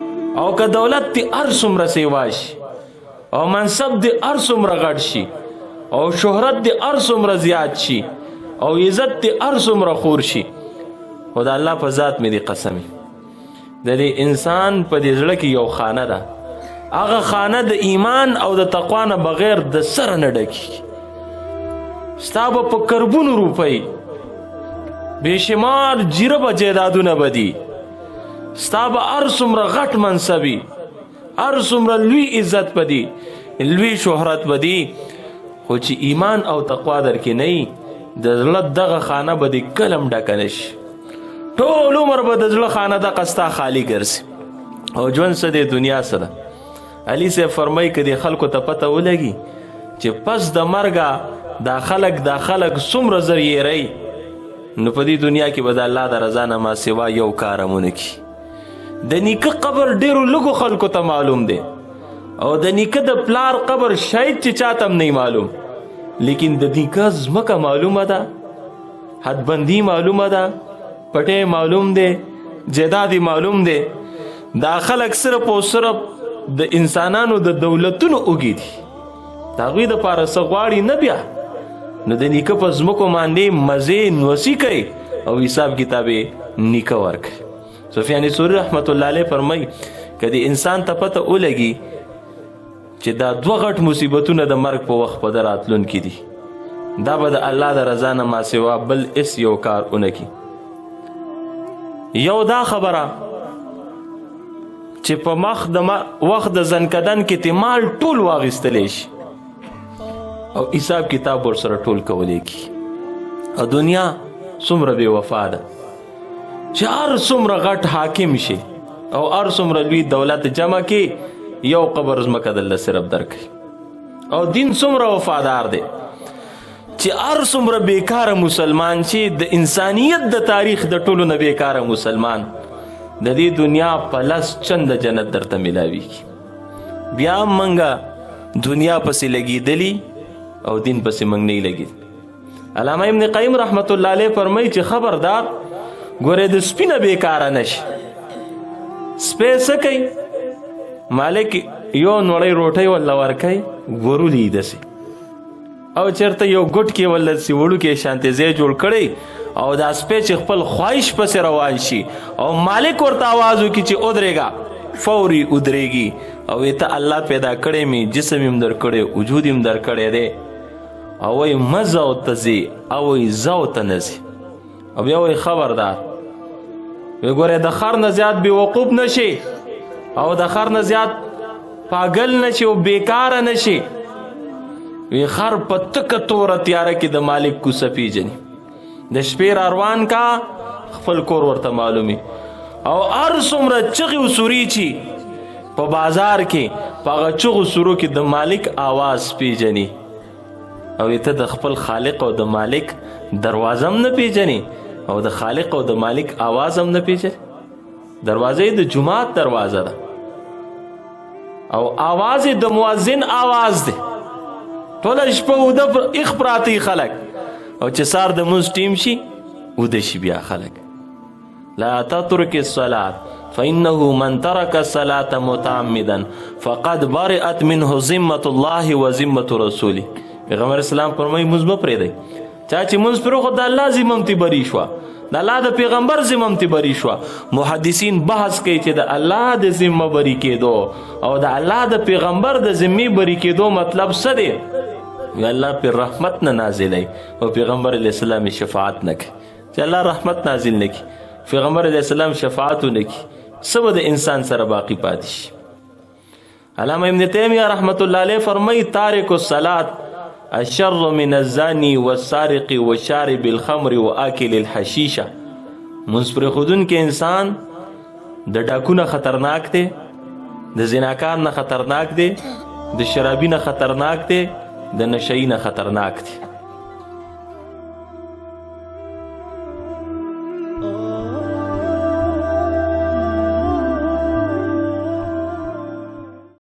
او که دولت دې هر څومره سیوا شي او منصب دې هر څومره غټ شي او شهرت دې هر څومره زیات شي او عزت دې هر څومره خور شي، خو د الله په ذات مې دې قسم، د دې انسان په دې زړه کې یو خانه ده، هغه خانه د ایمان او د تقوا نه بغیر د سره نه ډکیږي. ستا به په کربونو روپۍ بېشمار جیربه جایدادونه به دي، ستا به هر څومره غټ منصبي، هر څومره لوی عزت به دي، لوی شهرت به دي، خو چې ایمان او تقوا درکې نه وي، د زړه دغه خانه به دې کله هم ډکه نه شي. ټول عمر به د زړه خانه دغه ستا خالي ګرځي. او ژوند څه دی، دنیا څه ده؟ علي صاحب فرمایي که دې خلکو ته پته ولګي چې پس د مرګه دا خلک څومره زر یېری، نو په دې دنیا کې به د الله د رضا نه ما سوا یو کار هم ونه کړي. د نیکه قبر ډېرو لږو خلکو ته معلوم دی او د نیکه د پلار قبر شاید چې چاته هم نه معلوم، لیکن د نیکه ځمکه معلومه ده، حدبندي معلومه ده، پټی معلوم دی، جایداد معلوم دی. دا خلک صرف او صرف د انسانانو د دولتونو اوږي دي، د هغوی دپاره څه غواړي نه. بیا نو د نیکه په ځمکو باندې مزې نوسي کوي او حساب کتاب یې نیکه ورکوي. سفیان ثوري رحمت الله علیه فرمایي که د انسان ته پته ولګي چې دا دوه غټ مصیبتونه د مرګ په وخت په ده راتلونکي دي، دا به د الله د رضا نه ما سوا بل هېڅ یو کار ونه کړي. یو دا خبره چې په مخ د وخت د ځنکدن کې ته مال ټول واغستلی شي او حساب کتاب ورسره ټول کولی کی. او دنیا څومره بې وفا ده چې هر څومره غټ حاکم شي او هر څومره لوی دولت جمع کی، یو قبر ځمکه دله صرف درکوي. او دین څومره وفادار دی چې هر څومره بیکاره مسلمان چې د انسانیت د تاریخ د ټولو نه بیکاره مسلمان، د دې دنیا په لس چنده جنت درته ملاویږي. بیا منګه دنیا پسې لګیدلی او دین پسې منګ نه لګید. علامه ابن قیم رحمت الله علیه فرمایي چې خبردار، ګوره د سپي نه بیکاره نه شي. سپی څه کوي؟ مالک یو نوړی روټۍ ولا ورکوي، ورولي داسې، او چېرته یو ګوټ کې ولا داسې وړوکی شانتې ځای جوړ کړی، او دا سپی چې خپل خواهش پسې روان شي او مالک ورته आवाज وکړي چې ودرېږه، فوري ودرېږي او ته الله پیدا کړی می، جسم یې درکړی، وجود یې درکړی دی، او وایي مزه او ته ځې او وایي ځه او ته نه ځې. او بیا وایي خبردار، وی ګوره د خر نه زیات بې وقوف نه شي او د خر نه زیات پاگل نه شي او بیکاره نه شي. وی خر په تکه توره تیاره کې د مالک کوڅه پیژني، د شپې را روان کا خپل کور ورته معلومي، او هر څومره چغې او سوري چی په بازار کې، په هغه چغو سورو کې د مالک آواز پیژني. او ته د خپل خالق او د مالک دروازه هم نه پیژني او د خالق او د مالک آواز هم نه پیژني. دروازه د جومات دروازه ده او آواز د مؤذن آواز دی. ټوله شپه اوده اخ پراته خلک، او چې سار د مونځ ټیم شي اوده شي بیا خلک. لا تترك الصلاة فإنه من ترك الصلاة متعمدا فقد برئت منه ذمة الله وذمة رسوله. پیغمبر اسلام فرمایي مونځ مه پرېږدئ، چا چې مونځ پرېښود د الله ذمه هم ترې بري شوه، د الله د پیغمبر ذمه هم ترې بري شوه. محدثین بحث کوي چې د الله د ذمه بري کېدو او د الله د پیغمبر د ذمې بري کېدو مطلب څه دی؟ وی الله پر رحمت نه نازلوي او پیغمبر علیه السلام شفاعت نه کوي. چې الله رحمت نازل نه کړي، پیغمبر علیه السلام شفاعت نه کړي، څه به د انسان سره باقي پاتې شي؟ علامه ابن تیمیه رحمت الله علیه فرمایي تارک الصلاة اشر من الزاني والسارق وشارب الخمر واكل الحشیشه. مونځ پرېښودونکی انسان د ډاکو نه خطرناک دی، د زناکار نه خطرناک دی، د شرابي نه خطرناک دی، د نشئی نه خطرناک دی.